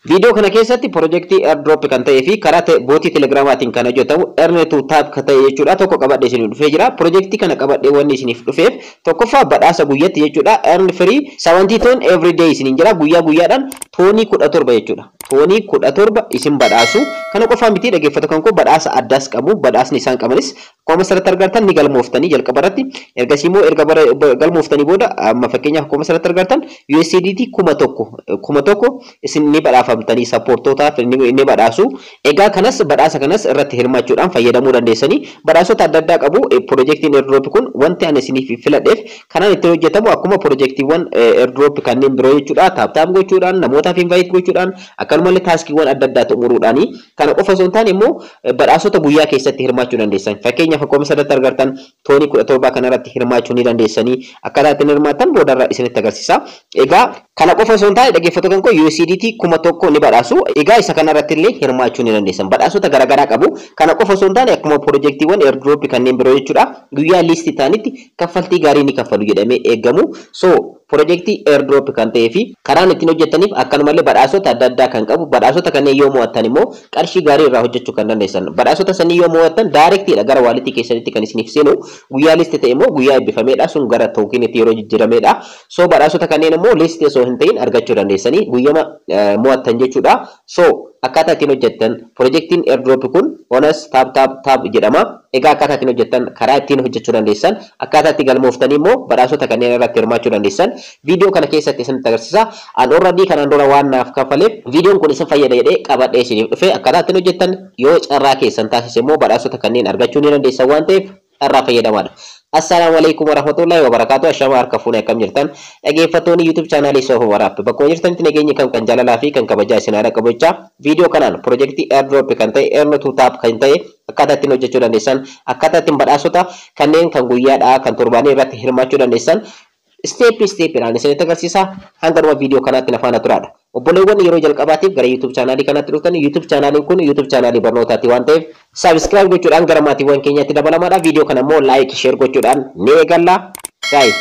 Viidiyoo kana keessatti piroojeektii airdrop kan ta'ee fi karaa bootii telegiraamaatiin kan hojjetamu earn to tap kan ta'e jechuudha. Tokko qabadhee isiniif dhufee jira. Piroojeektii kana qabadhee wanni isiniif dhufeef, tokkoffaa badhaasa guyyatti jechuudha. Earn free 17 TON every day isiniin jira. Guyyaa guyyaadhaan toonii 17 jechuudha. Toonii 17 isin badhaasu. Kana qofaa miti, dhaggeeffata kan koo, badhaasa addaas qabu. Badhaasni isaan qabanis akkuma asirratti argartan ni galmooftanii jalqaba irratti. Ergasii immoo erga galmooftanii booda, amma fakkeenyaaf akkuma asirratti argartan USDT 1000 1000 isin ni badhaafamtanii, sappoortootaaf ni badhaasu. Egaa kanas badhaasa kanas irratti hirmaachuudhaan fayyadamuu dandeessanii, badhaasota adda addaa qabu. Piroojeektiin airdrop kun wanti ani isiniif filadheef kanaan ittiin hojjetamu akkuma piroojeektiiwwan airdrop kanneen biroo jechuudha. Tap tap gochuudhaan, namootaaf invite gochuudhaan, akkanumallee taaskiiwwan adda addaa xumuruudhaani. Kana qofa osoo hin taane immoo badhaasota guyyaa keessatti hirmaachuu dandeessan. Fakkeenyaaf akkuma asirratti argartan toonii 17 kanarratti hirmaachuu ni dandeessanii. Akkaataa ittiin hirmaattan boodarra isinitti agarsiisa. Egaa kana qofa osoo hin taane, dhaggeeffattoota kan koo, USDT 1000 ni badhaasu. Egaa isa kanarratti illee hirmaachuu ni dandeessan. Badhaasota garaagaraa qabu. Kana qofa osoo hin taane akkuma piroojeektiiwwan airdrop kanneen biroo jechuudha. Guyyaa list ta'anitti kaffaltii gaarii ni kaffalu jedhamee eegamu. So piroojeektii airdrop kan ta'ee fi karaan ittiin hojjetaniif akkanumallee badhaasota adda addaa kan qabu, badhaasota kanneen yoo mo'attan immoo qarshii gaarii irraa hojjechuu kan dandeessan. Badhaasota sanii yoo mo'attan daarektiidha gara waalitii keessanitti kan isiniif seenu. Guyyaa list ta'e immoo guyyaa eebbifameedha, sun gara tookinitti yeroo jijjiirameedha. So badhaasota kanneen immoo list osoo hin ta'in argachuu dandeessanii guyyama mo'attan jechuudha. So akkaataa ittiin hojjettan, piroojeektiin airdrop kun Onus Tap Tap Tap jedhama. Egaa akkaataa ittiin hojjettan, karaa ittiin hojjechuu dandeessan, akkaataa itti galmooftanii immoo badhaasota kanneen irratti hirmaachuu dandeessan viidiyoo kana keessatti isinitti agarsiisa. An already kanaan dura waan naaf kafaleef viidiyoon kun isin fayyada jedhee qabadhee isiniif dhufe. Akkaataa ittiin hojjettan yoo carraa keessan taasise immoo badhaasota kanneen argachuu ni dandeessan waan ta'eef carraa fayyadamaadha. Assalaamu alaikum warahmatullahi wabarakatuh. Ashama, harka fuune, akkam jirtan? Dhaggeeffattoonni YouTube chaanaalii Sofa Waraab, bakkuma jirtanitti nageenyi kan jaalalaa fi kan kabajaa isin haadha qabachaa, viidiyoo kanaan piroojeektii airdrop kan ta'e earn to tap kan ta'e akkaataa ittiin hojjechuu dandeessan, akkaataa ittiin badhaasota kanneen kan guyyaadhaa kan torbaanii irratti hirmaachuu dandeessan step stepiidhaan isinitti agarsiisa. Hanga dhuma viidiyoo kanaatti na faana turaadha. Obboleewwan yeroo jalqabaatiif gara YouTube chaanaalii kanaatti dhuftan, YouTube chaanaaliin kun YouTube chaanaalii barnootaati waan ta'eef subscribe gochuudhaan gara maatiiwwan keenyaatti dabalamaadha. Viidiyoo kana immoo like, share gochuudhaan ni eegalla. Guys,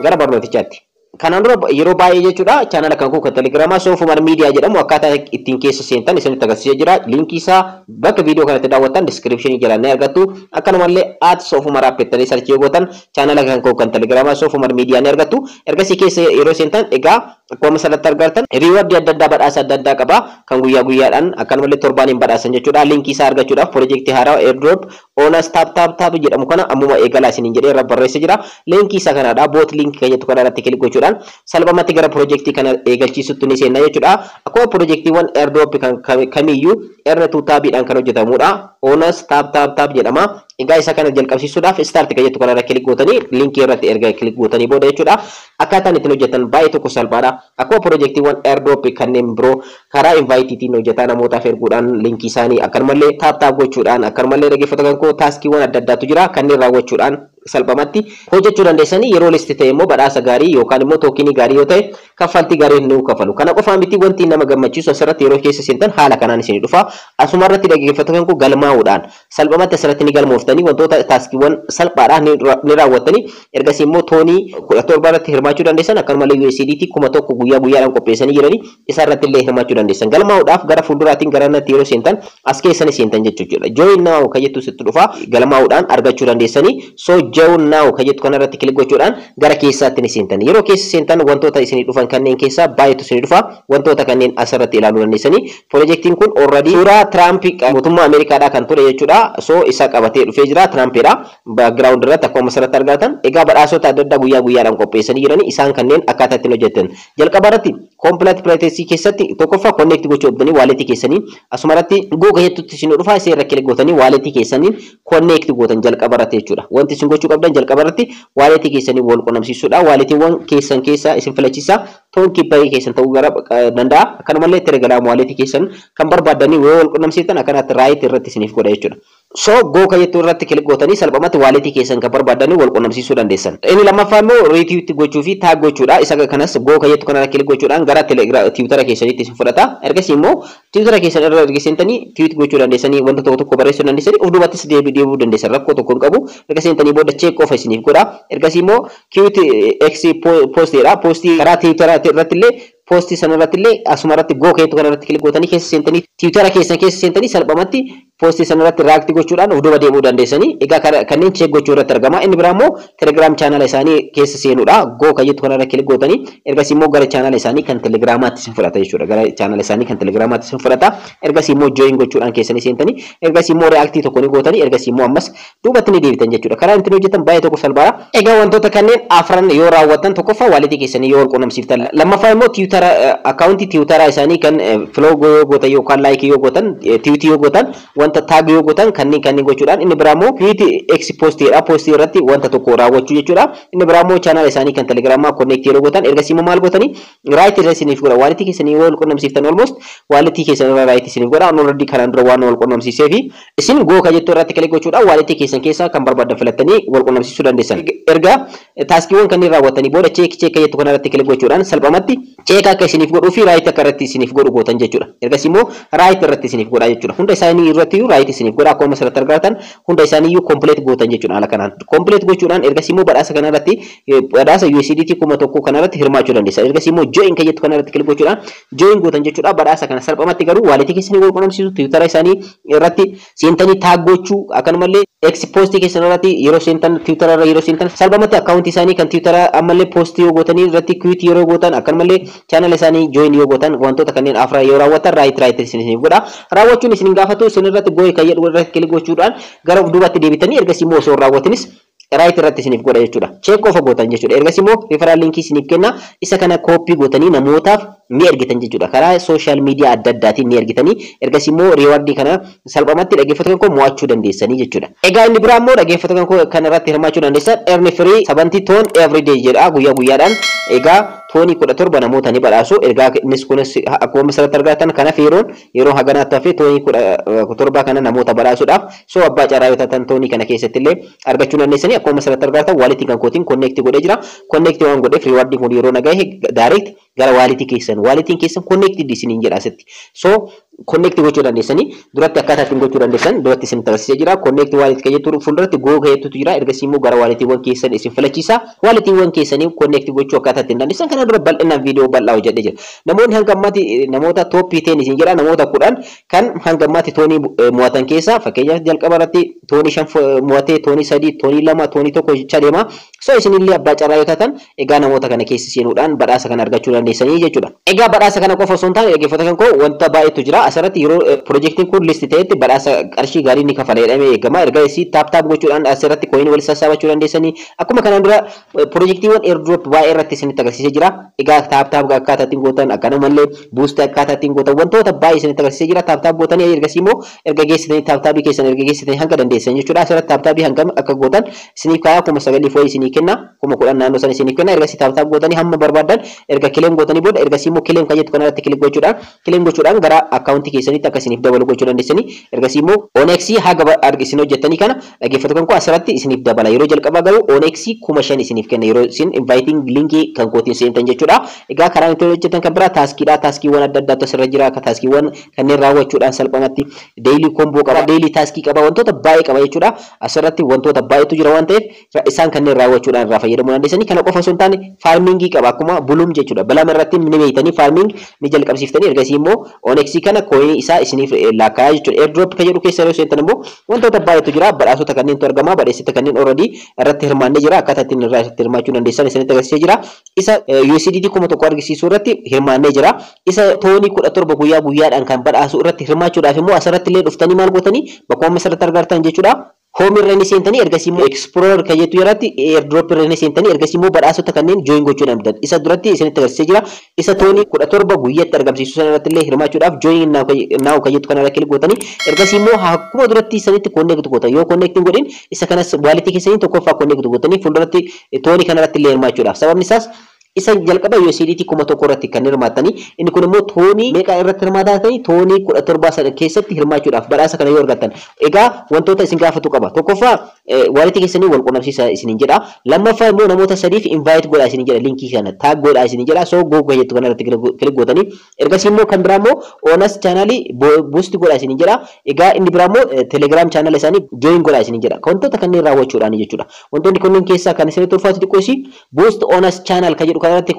gara barnootichaatti. Kanaan dura yeroo baay'ee jechuudha chaanaala kan koo kan telegiraamaa Soofumar Miidiyaa jedhamu akkaataa ittiin keessa seentan isinitti agarsiisee jira. Liinkii isaa bakka viidiyoo kanatti daawwattan diskiripshinii jalaan ni argattu. Akkanumallee @Soofumar app jettanii search yoo gootan chaanaala kan koo kan telegiraamaa Soofumar Miidiyaa ni argattu. Ergasii keessa yeroo seentan, egaa akkuma asirratti argattan reward adda addaa, badhaasa adda addaa qaba, kan guyyaa guyyaadhaan akkanumallee torbaaniin badhaasan jechuudha. Liinkii isaa argachuudhaaf piroojeektii haaraa airdrop Onus Tap Tap Tap jedhamu kana ammuma eegalaa isiniin jedhee irra barreessee jira. Liinkii isaa kanaadha. Bot link kan jettu kana irratti click gochuudhaan salphumatti gara piroojeektii kana eegalchiisutti ni seenna jechuudha. Akkuma piroojeektiiwwan airdrop kan kamiyyuu earn to tapiidhaan kan hojjetamudha. Onus Tap Tap Tap jedhama. Egaa isa kana jalqabsiisuudhaaf start kan jettu kanarra click gootanii, liinkii irratti erga click gootanii booda jechuudha. Akkaataan ittiin hojjetan baay'ee tokko salphaadha. Akkuma piroojeektiiwwan airdrop kanneen biroo karaa inviteiitiin hojjetaa, namootaaf erguudhaan liinkii isaanii, akkanumallee tap tap gochuudhaan, akkanumallee dhaggeeffata kan koo taaskiiwwan adda addaatu jira, kanneen raawwachuudhaan salphumatti hojjechuu dandeessanii. Yeroo list ta'e immoo badhaasa gaarii yookaan immoo tookinii gaarii yoo ta'e kaffaltii gaarii nu kafalu. Kana qofaa miti, wanti nama gammachiisu asirratti yeroo keessa seentan haala kanaan isinii dhufa. Asuma irratti, dhaggeeffata kan koo, galmaa'uudhaan salphumatti asirratti ni galmooftanii, wantoota taaskiiwwan salphaadhaan ni raawwattanii, ergasii immoo toonii 17 irratti hirmaachuu dandeessan, akkanumallee USDT 1000 guyyaa guyyaadhaan qopheessanii jiranii isa irratti illee hirmaachuu dandeessan. Galmaa'uudhaaf gara fuulduraatiin gara natti yeroo seentan as keessanii seentan jechuudha. Join now kan jettu sitti dhufa, galmaa'uudhaan argachuu dandeessanii. So join now kan jettu kanarratti click gochuudhaan gara keessaatti ni seentan. Yeroo keessa seentan wantoota isinii dhufan kanneen keessaa baay'eetu isinii dhufa. Wantoota kanneen asirratti ilaaluu dandeessanii. Piroojeektiin kun already suuraa Tiraamp, mootummaa Ameerikaadhaa kan ture jechuudha. So isa qabatee dhufee jira, Tiraampiidha. Background irratti akkuma asirratti argatan. Egaa badhaasota adda addaa guyyaa guyyaadhaan qopheessanii jiranii, isaan kanneen akkaataa ittiin hojjetan. Jalqaba irratti complete process keessatti tokkoffaa connect gochuu qabdanii waaletii keessanii. Asuma irratti go jettutti isin dhufa, isa irra click gootanii waaletii keessanii connect gootan jalqaba irratti jechuudha. Wanti isin gochuu qabdan jalqaba irratti waaletii keessanii wal qunnamsiisuudha. Waaletiiwwan keessan keessaa isin filachiisa. Tonkeeperii keessan ta'uu gara danda'a. Akkanumallee Telegram waaletii keessan kan barbaaddanii yoo wal qunnamsiiftan akkanatti right irratti isiniif godha jechuudha. So go kan jettu irratti click gootanii salphumatti waaletii keessan kan barbaaddanii wal qunnamsiisuu dandeessan. Inni lammaffaa immoo retweet gochuu fi tag gochuudha. Isa kanas go kan jettu kanarra click gochuudhaan gara Tiwutara keessanitti isin fudhata. Ergasii immoo Tiwutara keessan irra erga seentanii tweet gochuu dandeessanii, wanta tokko tokko barreessuu dandeessanii, of duubattis deebi'uu dandeessan, rakkoo tokko hin qabu. Erga seentanii booda check qofa isiniif godha. Ergasii immoo quote X postiidha. Postii karaa Tiwutara irratti illee Poostii sanarratti illee asuma irratti go keetu kanarratti click gootanii keessa seentanii, Tiwutara keessan keessa seentanii, salphumatti poostii sanarratti react gochuudhaan of duuba deemuu dandeessanii. Egaa kanneen check gochuu irratti argama. Inni biraa immoo Telegiraam chaanala isaanii keessa seenuudha. Go kan jettu kanarra click gootanii ergasii immoo gara chaanala isaanii kan Telegiraamaatti isin fudhata jechuudha. Gara chaanala isaanii kan Telegiraamaatti isin fudhata. Ergasii immoo join gochuudhaan keessanii seentanii, ergasii immoo react tokko ni gootanii, ergasii immoo ammas duubatti ni deebitan jechuudha. Karaa ittiin hojjetan baay'ee tokko salphaadha. Egaa wantoota kanneen afran yoo raawwattan, tokkoffaa waalitii keessanii yoo wal quunnamsiiftan, lammaffaa immoo Tiwutara akkaawuntii Tiwutaraa isaanii kan follow yoo gootan yookaan like yoo gootan, tweet yoo gootan, wanta tag yoo gootan, kanneen gochuudhaan, inni biraa immoo quote X poostiidha. Poostii irratti wanta tokko raawwachuu jechuudha. Inni biraa immoo chaanaala isaanii kan Telegiraamaa connect yeroo gootan, ergasii immoo maal gootanii, right irra isiniif godha. Waalitii keessanii yoo wal quunnamsiiftan, almost waalitii keessan irra right isiniif godha. Already kanaan dura waan wal quunnamsiisee fi isin go ka jettu irratti click gochuudhaan waalitii keessan keessaa kan barbaadan filattanii wal quunnamsiisuu dandeessan. Erga taaskiiwwan kanneen raawwattanii booda check ka jettu kanarratti click gochuudhaan salphumatti check akka isiniif godhuu fi right akka irratti isiniif godhu gootan jechuudha. Ergasii immoo right irratti isiniif godha jechuudha. Hunda isaanii irratti right isiniif godha. Akkuma asirratti argatan hunda isaanii iyyuu complete gootan jechuudha haala kanaan. Complete gochuudhaan ergasii immoo badhaasa kanarratti, badhaasa USDT 1000 kanarratti hirmaachuu dandeessan. Ergasii immoo join kan jettu kanarratti click gochuudhaan join gootan jechuudha. Badhaasa kana salphumatti garuu waalitii keessanii wal quunnamsiisu, Tiwutara isaanii irratti seentanii tag gochuu, akkanumallee X poostii keessan irratti yeroo seentan, Tiwutara irra yeroo seentan, salphumatti akkaawuntii isaanii kan Tiwutara ammallee poostii yoo gootanii irratti quote yeroo gootan, akkanumallee chaanala isaanii join yoo gootan, wantoota kanneen afran yoo raawwatan right isiniif godha. Raawwachuun isin gaafatu, isin irratti go kan jedhu irratti click gochuudhaan gara of duubatti deebitanii ergasii immoo osoo hin raawwatinis right irratti isiniif godha jechuudha. Check qofa gootan jechuudha. Ergasii immoo referral linkii isiniif kenna. Isa kana copy gootanii namootaaf ni ergitan jechuudha. Karaa social media adda addaatiin ni ergitanii, ergasii immoo rewardii kana salphumatti, dhaggeeffattoota koo, mo'achuu dandeessanii jechuudha. Egaa inni biraa immoo, dhaggeeffattoota koo, kan irratti hirmaachuu dandeessan earn free 17 TON everyday jedha. Guyyaa guyyaadhaan egaa toonii 17 namoota ni badhaasu. Ergaa innis kunis akkuma asirratti argatan kanaaf yeroon yeroo haganaatti hafee toonii 17 kana namoota badhaasuudhaaf. So abbaa carraa yoo taatan toonii kana keessatti illee argachuu dandeessanii. Akkuma asirratti argatan waalitii kan kootiin connect godhee jira. Connect waan godheef rewardiin kun yeroo nagahe direct gara waalitii keessan, waalitiin keessan connect isiniin jedha asitti. So connect gochuu dandeessanii. Duratti akkaataa ittiin gochuu dandeessan duratti isin agarsiisee jira. Connect wallet kan jettu fuulduratti go kan jettutu jira. Ergasii immoo gara waalitiiwwan keessan isin filachiisa. Waalitiiwwan keessanii connect gochuu akkaataa ittiin dandeessan kana dura bal'inaan viidiyoo bal'aa hojjedhee jira. Namoonni hanga ammaatti namoota top 10 isin jedha, namoota 10 kan hanga ammaatti toonii mo'atan keessaa, fakkeenyaaf jalqaba irratti toonii 5 mo'atee, toonii 3, toonii 2, toonii 1 jechaa deema. So isinillee abbaa carraa yoo taatan egaa namoota kana keessa seenuudhaan badhaasa kana argachuu dandeessanii jechuudha. Egaa badhaasa kana qofa osoo hin taane, dhaggeeffattoota kan koo, wanta baay'eetu jira. Asirratti yeroo piroojeektiin kun list ta'etti badhaasa qarshii gaarii ni kafala jedhamee eegama. Erga isii tap tap gochuudhaan asirratti coinii wal sassaabachuu dandeessanii. Akkuma kanaan dura piroojeektiiwwan airdrop baay'ee irratti isinitti agarsiisee jira. Egaa tap tap akkaataa ittiin gootan, akkanumallee boost akkaataa ittiin gootan, wantoota baay'ee isinitti agarsiisee jira. Tap tap gootanii ergasii immoo erga geessitanii tap tapii keessan erga geessitanii hanga dandeessan jechuudha. Asirratti tap tapii hangam akka gootan isiniif kaayaa, 9,000 fo'ii isinii kenna, 10,000 naannoo sana isiniif kenna. Ergasii tap tap gootanii hamma barbaadan erga claim gootanii booda, ergasii immoo claim kan jettu kanarratti click gochuudhaan, claim gochuudhaan gara akkaawuntii keessanitti akka isiniif dabalu gochuu dandeessanii. Ergasii immoo Onyx haga isin hojjettanii kana, dhaggeeffattoota kan koo, asirratti isiniif dabala. Yeroo jalqabaa garuu Onyx 5000 isiniif kenna yeroo isin inviting linkii kan kootiin seentan jechuudha. Egaa karaan ittiin hojjetan kan biraa taaskiidha. Taaskiiwwan adda addaatu asirra jira. Akka taaskiiwwan kanneen raawwachuudhaan salphumatti daily combo qaba, daily taaskii qaba, wantoota baay'ee qaba jechuudha. Asirratti wantoota baay'eetu jira waan ta'eef isaan kanneen raawwachuudhaan irraa fayyadamuu dandeessanii. Kana qofa osoo hin taane farmingii qaba, akkuma Blum jechuudha. Blum irratti ni beektanii, farming ni jalqabsiiftanii, ergasii immoo Onyx kana coinii isaa isiniif laakkaa'aa jechuudha. Airdrop kan jedhu keessa yeroo seentan immoo wantoota baay'eetu jira. Badhaasota kanneentu argama. Badhaasota kanneen already irratti hirmaannee jira. Akkaataa ittiin irraa hirmaachuu dandeessan isinitti agarsiisee jira. Isa USDT 1000 argisiisuu irratti hirmaannee jira. Isa toonii 17 guyyaa guyyaadhaan kan badhaasu irratti hirmaachuudhaaf immoo asirratti illee dhuftanii maal gootanii, bakkuma asirratti argartan jechuudha. Home irra ni seentanii, ergasii immoo Explorer kan jettu irratti, airdrop irra ni seentanii, ergasii immoo badhaasota kanneen join gochuu dandeessan. Isa duratti isinitti agarsiisee jira. Isa toonii 17 guyyaatti argamsiisuu sana irratti illee hirmaachuudhaaf join now kan jettu kanarra click gootanii, ergasii immoo akkuma duratti isinitti connect gootan. Yoo connect hin godhin isa kanas waalitii keessanii tokkoffaa connect gootanii fuulduratti toonii kanarratti illee hirmaachuudhaaf. Sababni isaas isa jalqaba USDT 1000 irratti kan hirmaattanii, inni kun immoo toonii meeqa irratti hirmaatanii, toonii 17 sana keessatti hirmaachuudhaaf badhaasa kana yoo argattan, egaa wantoota isin gaafatu qaba. Tokkoffaa waalitii keessanii wal qunnamsiisa isiniin jedha. Lammaffaa immoo namoota sadiif invite godhaa isiniin jedha, linkii kana tag godhaa isiniin jedha. So go jettu kana irratti click gootanii, ergasii immoo kan biraa immoo Onyx chaanaalii boost godhaa isiniin jedha. Egaa inni biraa immoo Telegram chaanala isaanii join godhaa isiniin jedha. Wantoota kanneen raawwachuudhaan jechuudha. Wantoonni kunneen keessaa kan isinitti ulfaatu xiqqoo isii boost Onyx channel kan jedhu. kanarratti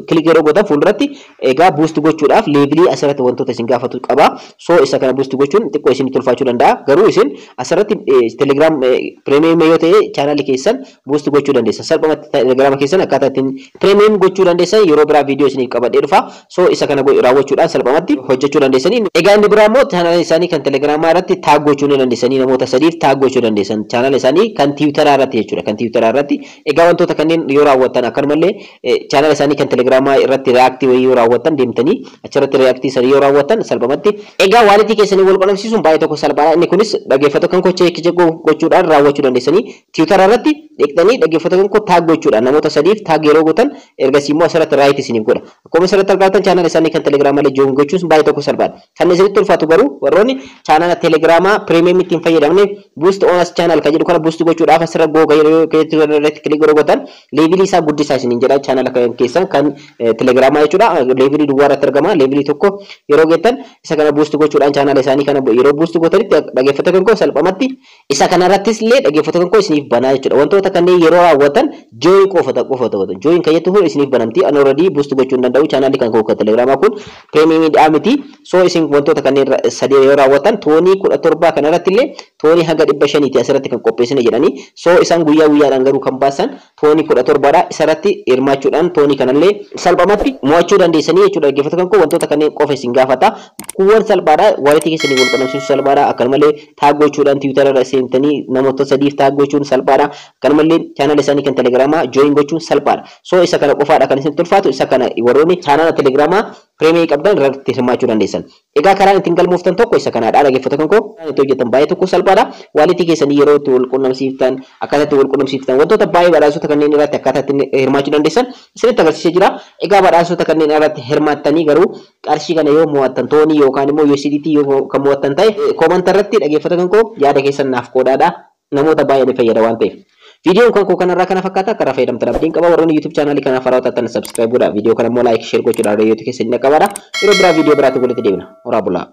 click yeroo gootan fuulduratti egaa boost gochuudhaaf levelii asirratti wantoota isin gaafatu qaba. So isa kana boost gochuun xiqqoo isin tolfaachuu danda'a. Garuu isin asirratti Telegram premium yoo ta'e chaanaalii keessan boost gochuu dandeessan. Salphumatti Telegrama keessan akkaataa ittiin premium gochuu dandeessan yeroo biraa viidiyoo isiniif qabadhee dhufa. So isa kana raawwachuudhaan salphumatti hojjechuu dandeessanii. Egaa inni biraa immoo chaanaala isaanii kan Telegramaa irratti tag gochuu ni dandeessanii, namoota sadiif tag gochuu dandeessan chaanaala isaanii kan Tiwutaraa irratti jechuudha, kan Tiwutaraa irratti. Egaa wantoota kanneen yoo raawwattan, akkanumallee chaanaala isaanii kan Telegramaa irratti react wayii yoo raawwattan, deemtanii achirratti react sanii yoo raawwattan, salphumatti egaa walletii keessanii wal qunnamsiisuun baay'ee tokko salphaadha. Inni kunis dhaggeeffattoota kan koo check gochuudhaan raawwachuu dandeessanii. Tiwutaraa irratti dhiqxanii dhaggeeffattoota kan koo tag gochuudhaan namoota sadiif tag yeroo gootan, ergasii immoo asirratti right isiniif godha. Akkuma asirratti argattan chaanaala isaanii kan Telegramaa illee join gochuun baay'ee tokko salphaadha. Kan isinitti ulfaatu garuu warroonni chaanaala Telegramaa premium ittiin fayyadamne, boost own channel kan jedhu kana boost gochuudhaaf asirra googa yeroo irratti click godhoo gootan, levelii isaa guddisaa isiniin jedha chaanaala keessan kan Telegramaa jechuudha. Levelii duwwaa irratti argama. Levelii 1 yeroo geettan isa kana boost gochuudhaan chaanaala isaanii kana yeroo boost gootanitti, dhaggeeffattoota kan koo, salphumatti isa kanarrattis illee, dhaggeeffattoota kan koo, isiniif banaa jechuudha. Wantoota kanneen yeroo raawwatan join qofa qofa ta'u. Join kan jettu kun isiniif banamti. Ani already boost gochuu hin danda'u. Chaanaalli kan koo kan Telegramaa kun premiumiidhaa miti. So isin wantoota kanneen sadii yoo raawwatan, TONii 17 kanarratti illee TONii haga 500ti asirratti kan qopheessine jedhanii. So isaan guyyaa guyyaadhaan garuu kan baasan TONii 17dha. Isarratti hirmaachuudhaan TONii kanallee salphumatti mo'achuu dandeessanii jechuudha. Dhaggeeffattoota kan koo, wantoota kanneen qofa isin gaafata. Kuuwwan salphaadha. Walletii keessanii wal qunnamsiisuu salphaadha. Akkanumallee tag gochuudhaan Tiwutara irra seentanii namoota sadiif tag gochuun salphaadha. Akkanumallee chaanala isaanii kan Telegiraamaa join gochuun salphaadha. So isa kana qofaadha kan isin ulfaatu. Isa kana warroonni chaanala Telegiraamaa premium qabdan irratti hirmaachuu dandeessan. Egaa karaan ittiin galmooftan tokko isa kanaadha, dhaggeeffattoota kan koo. Itti hojjetan baay'ee tokko salphaadha. Walletii keessanii yeroo itti wal qunnamsiiftan, akkaataa itti wal qunnamsiiftan, wantoota baay'ee badhaasota kanneen irratti akkaataa ittiin hirmaachuu dandeessan isinitti agarsiisee jira. Egaa badhaasota kanneen irratti hirmaattanii garuu qarshii kana yoo mo'attan, TONii yookaan immoo USDT yoo kan mo'attan ta'e, comment irratti, dhaggeeffattoota kan koo, yaada keessan naaf qoodaadha. Namoota baay'ee ni fayyada waan ta'eef. Viidiyoon kan koo kanarraa kana fakkaata. Karaa fayyadamtan abdiin qaba. Warroonni YouTube chaanaalii kanaaf haarawaa taatan subscribe godhaa. Viidiyoo kana immoo like, share gochuudhaan hiriyoota keessan ni qabaadha. Yeroo biraa viidiyoo biraatti walitti deebina. Horaa bulaa.